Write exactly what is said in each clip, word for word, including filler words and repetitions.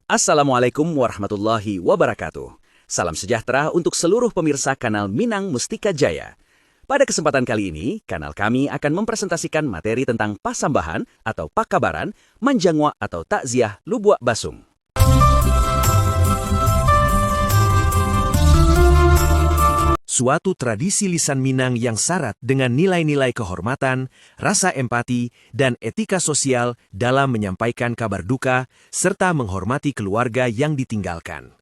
Assalamualaikum warahmatullahi wabarakatuh. Salam sejahtera untuk seluruh pemirsa kanal Minang Mustika Jaya. Pada kesempatan kali ini, kanal kami akan mempresentasikan materi tentang pasambahan atau pakabaran, manjanguak atau takziah Lubuak Basung. Suatu tradisi lisan Minang yang syarat dengan nilai-nilai kehormatan, rasa empati, dan etika sosial dalam menyampaikan kabar duka serta menghormati keluarga yang ditinggalkan.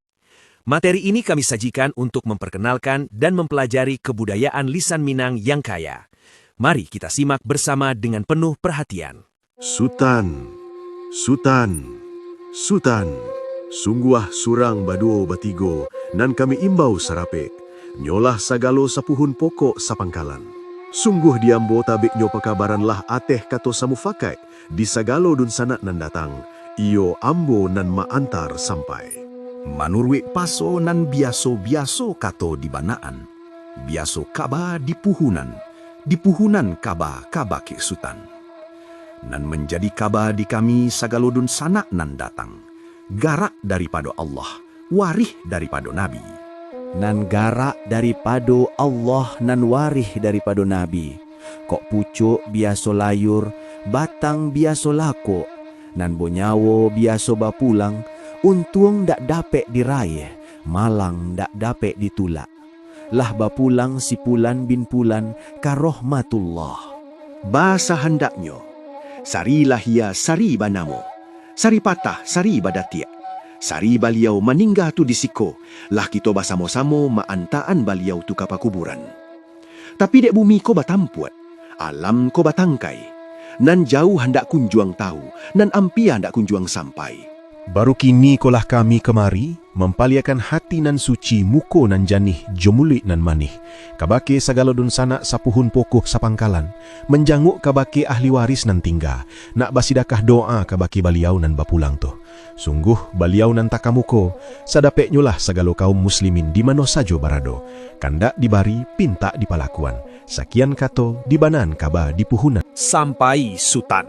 Materi ini kami sajikan untuk memperkenalkan dan mempelajari kebudayaan lisan Minang yang kaya. Mari kita simak bersama dengan penuh perhatian. Sutan, Sutan, Sutan, sungguah surang baduo batigo nan kami imbau sarapek, nyolah sagalo sapuhun pokok sapangkalan. Sungguah di ambo tabiknyo pakabaran lah ateh kato samufakaik di sagalo dunsanak nan datang, iyo ambo nan ma-antar sampai. Manuruik paso nan biaso-biaso kato di banaan, biaso kaba di puhunan, di puhunan kaba ka bakeh Sutan. Nan manjadi kaba di kami sagalo dunsanak nan datang, garak daripado Allah, warih daripado Nabi. Nan garak daripado Allah, nan warih daripado Nabi. Kok pucuak biaso layur, batang biaso lakok, nan bonyawo biaso bapulang, untuang dak dapek diraiah, malang dak dapek ditulak. Lah bapulang si Pulan bin Pulan ka rahmatullah. Basa handaknyo, sari lahia sari banamo, sari patah sari badatiak. Sari baliau maningga tu di siko, lah kito basamo-samo ma-antaan baliau tu ka pakuburan. Tapi dek bumi ko batampuak, alam ko batangkai. Nan jauah handak kunjuang tahu, nan ampia handak kunjuang sampai. Baru kini ko lah kami kamari, mampaliakan hati nan suci, muko nan janih, jo muluik nan manih, kabake sagalo dunsanak sapuhun pokok sapangkalan, manjanguk kabake ahli waris nan tingga, nak basidakah doa kabake baliau nan bapulang tu. Sungguh baliau nan takamuko, sadapeknyolah sagalo kaum muslimin di mano sajo barado, kandak dibari, pintak dipalakuan, sakian kato di banaan kaba di puhunan. Sampai Sutan.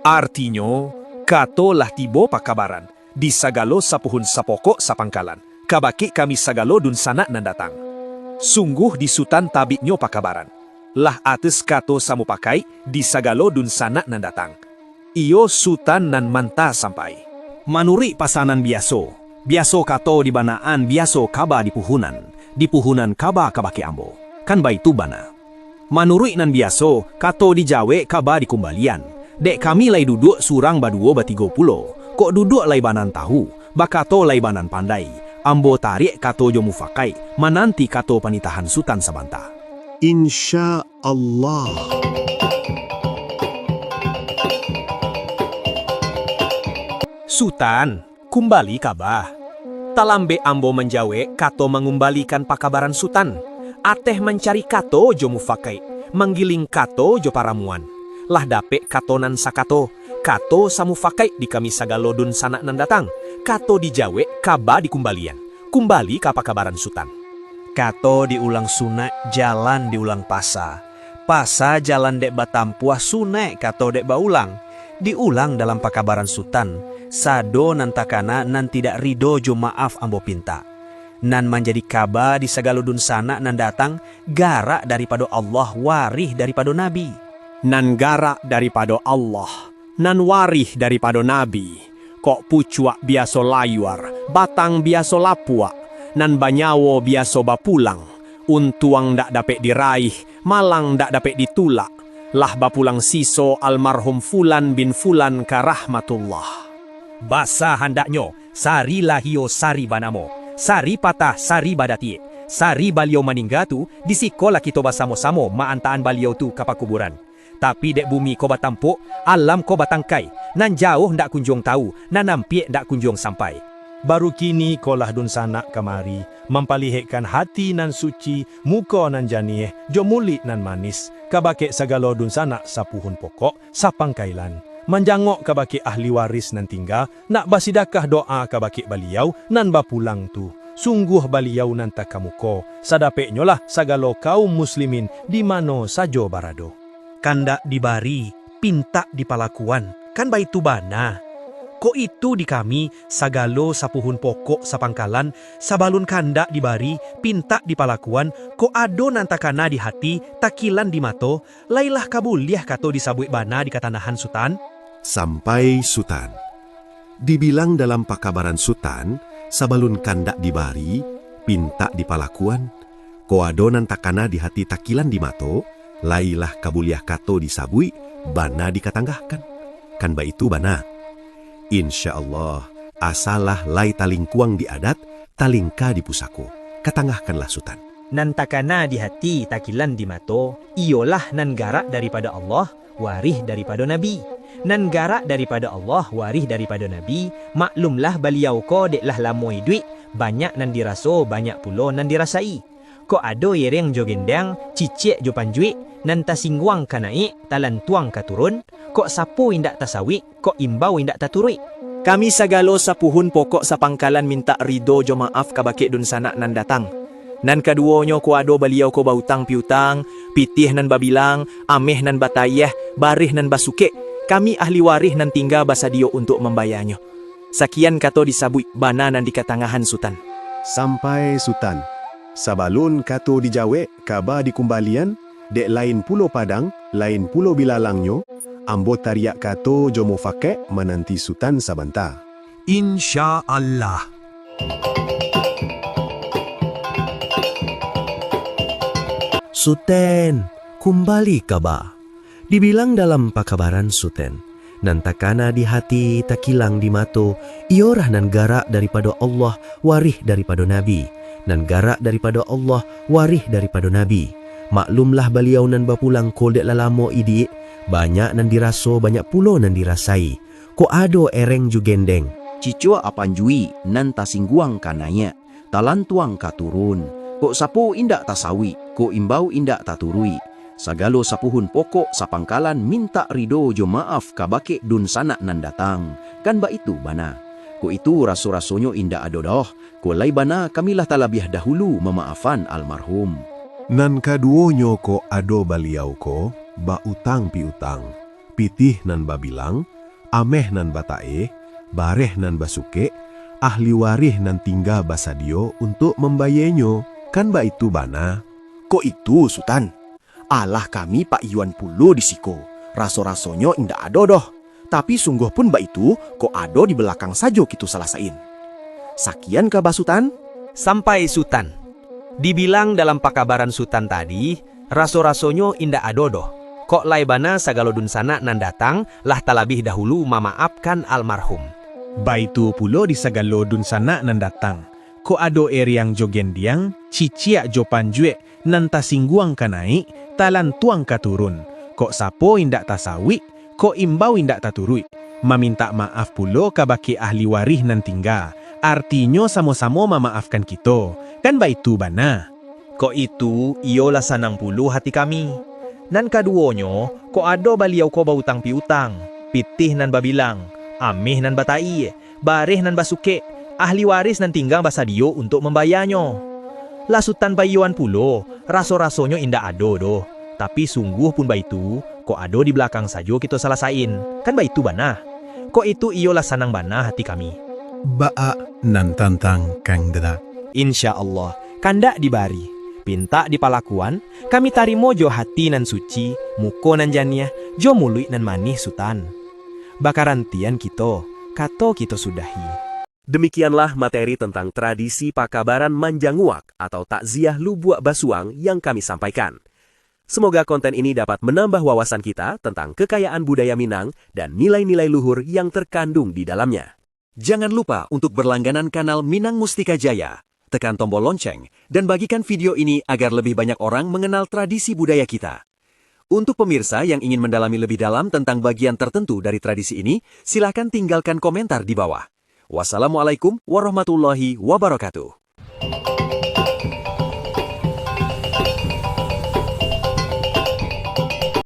Artinyo, kato lah tibo pakabaran, di sagalo sapuhun sapokok sapangkalan, kabake kami sagalo dunsanak nan datang. Sungguh di Sutan tabiknyo pakabaran, lah ateh kato samupakaik di sagalo dunsanak nan datang. Iyo Sutan nan manta sampai. Manuruik pasanan biaso, biaso kato di banaan, biaso kaba di puhunan, di puhunan kaba kabake ambo. Kan baitu bana. Manuruik nan biaso, kato dijawek kaba dikumbalian. Dek kami lai duduak surang baduo batigo pulo, kok duduak lai banan tahu, bakato lai banan pandai, ambo tariak kato jo mufakaik, mananti kato panitahan Sutan sabanta. Insya Allah. Sutan, kumbali kaba. Talambek ambo manjawek kato mangumbalikan pakabaran Sutan. Ateh mancari kato jo mufakaik, manggiling kato jo paramuan. Lah dapek kato nan sakato, kato samufakaik di kami sagalo dunsanak nan datang, kato dijawek kaba dikumbalian. Kumbali ka pakabaran Sutan. Kato diulang sunaik, jalan diulang pasa. Pasa jalan dek batampuah, sunaik kato dek baulang. Diulang dalam pakabaran Sutan, sado nan takana nan tidak rido jo maaf ambo pintak. Nan manjadi kaba di sagalo dunsanak nan datang, garak daripado Allah, warih daripado Nabi. Nan garak daripado Allah, nan warih daripado Nabi, kok pucuak biaso layuar, batang biaso lapuak, nan banyawo biaso bapulang, untuang dak dapek diraih, malang dak dapek ditulak, lah bapulang siso almarhum Fulan bin Fulan ka rahmatullah. Basa handaknyo, sari lahio sari banamo, sari patah sari badatiak, sari baliau maningga tu, di sikolah kito basamo-samo ma-antaan baliau tu ka pakuburan. Tapi dek bumi ko batampok, alam ko batangkai, nan jauah ndak kunjuang tahu, nan ampiak ndak kunjuang sampai. Baru kini ko lah dunsanak kamari, mampalihekkan hati nan suci, muko nan janiah, jo muluik nan manis, kabake sagalo dunsanak sapuhun pokok, sapangkailan, manjangok kabake ahli waris nan tingga, nak basidakah doa kabake baliau nan bapulang tu. Sungguah baliau nan takamuko, sadapeknyolah sagalo kaum muslimin di mano sajo barado. Kandak dibari, pintak dipalakuan, kan baitu bana. Kok itu di kami, sagalo sapuhun pokok sapangkalan, sabalun kandak dibari, pintak dipalakuan, kok ado nan takana di hati, takilan di mato, lailah ka buliah kato disabuik bana di katanahan Sutan? Sampai Sutan. Dibilang dalam pakabaran Sutan, sabalun kandak dibari, pintak dipalakuan, kok ado nan takana di hati takilan di mato, lailah ka buliah kato disabuik, bana dikatanggahkan. Kan baitu bana. Insya Allah, asalah lai talingkuang di adat, talingka di pusako. Katanggahkanlah Sutan. Nan takana di hati takilan di mato, iyolah nan garak daripado Allah, warih daripado Nabi. Nan garak daripado Allah, warih daripado Nabi, maklumlah baliau ko dek lah lamo iduik, banyak nan diraso, banyak pulo nan dirasai. Kok ado ereng jo gendang, ciciak jo panjuik, nan tasingguang ka naik, talantuang ka turun, kok sapo indak tasawik, kok imbau indak taturuik. Kami sagalo sapuhun pokok sapangkalan mintak rido jo maaf kabake dunsanak nan datang. Nan kaduonyo, kok ado baliau ko bautang piutang, pitih nan babilang, ameh nan batayeh, bareh nan basukek, kami ahli warih nan tingga basadiyo untuak mambayanyo. Sakian kato disabuik bana nan di katangahan Sutan. Sampai Sutan. Sabalun kato dijawek, kaba dikumbalian, dek lain pulo padang, lain pulo bilalangnyo, ambo tariak kato jo mufakaik mananti Sutan sabanta. Insya Allah. Sutan, kumbali kaba. Dibilang dalam pakabaran Sutan, nan takana di hati, takilang di mato, iyolah nan garak daripado Allah, warih daripado Nabi. Nan garak daripado Allah, warih daripado Nabi. Maklumlah baliau nan bapulang ko dek lah lamo iduik, banyak nan diraso, banyak pulo nan dirasai. Kok ado ereng jo gendeng, ciciak apanjuik, nan tasingguang ka naik, talantuang ka turun, kok sapo indak tasawik, kok imbau indak taturuik. Sagalo sapuhun pokok sapangkalan mintak rido jo maaf kabake dunsanak nan datang. Kan baitu bana. Kok itu raso-rasonyo indak ado doh, kok lai bana kami lah talabiah dahulu mamaafan almarhum. Nan kaduonyo, kok ado baliau ko bautang piutang, pitih nan babilang, ameh nan bataeh, bareh nan basukek, ahli warih nan tingga basadiyo untuak mambayanyo, kan baitu bana? Kok itu, Sutan? Alah kami Pak Iwan pulo di siko, raso-rasonyo indak ado doh. Tapi sungguah pun baitu, kok ado di balakang sajo kito salasain. Sakian kaba Sutan? Sampai Sutan. Dibilang dalam pakabaran Sutan tadi, raso-rasonyo indak ado doh. Kok lai bana sagalo dunsanak nan datang lah talabiah dahulu mamaafkan almarhum. Baitu pulo di sagalo dunsanak nan datang. Kok ado eriang jo gendiang, ciciak jo panjuek, nan tasingguang ka naik, talantuang ka turun. Kok sapo indak tasawik, kok imbau indak taturuik. Mamintak maaf pulo kabake ahli warih nan tingga, artinyo samo-samo mamaafkan kito. Kan baitu bana? Kok itu, iyolah sanang pulo hati kami. Nan kaduonyo, kok ado baliau ko bautang piutang, pitih nan babilang, ameh nan bataeh, bareh nan basukek, ahli warih nan tingga basadiyo untuak mambayanyo. Lah Sutan paiyoan pulo, raso-rasonyo indak ado doh. Tapi sungguah pun baitu, kok ado di balakang sajo kito salasain, kan baitu bana? Kok itu iyolah sanang bana hati kami. Baa nan tantang Kang Dra? Insya Allah, kandak dibari, pintak dipalakuan, kami tarimo jo hati nan suci, muko nan janiah, jo muluik nan manih Sutan. Bakarantian kito, kato kito sudahi. Demikianlah materi tentang tradisi pakabaran manjanguak atau takziah Lubuak Basuang yang kami sampaikan. Semoga konten ini dapat menambah wawasan kita tentang kekayaan budaya Minang dan nilai-nilai luhur yang terkandung di dalamnya. Jangan lupa untuk berlangganan kanal Minang Mustika Jaya. Tekan tombol lonceng dan bagikan video ini agar lebih banyak orang mengenal tradisi budaya kita. Untuk pemirsa yang ingin mendalami lebih dalam tentang bagian tertentu dari tradisi ini, silahkan tinggalkan komentar di bawah. Wassalamualaikum warahmatullahi wabarakatuh.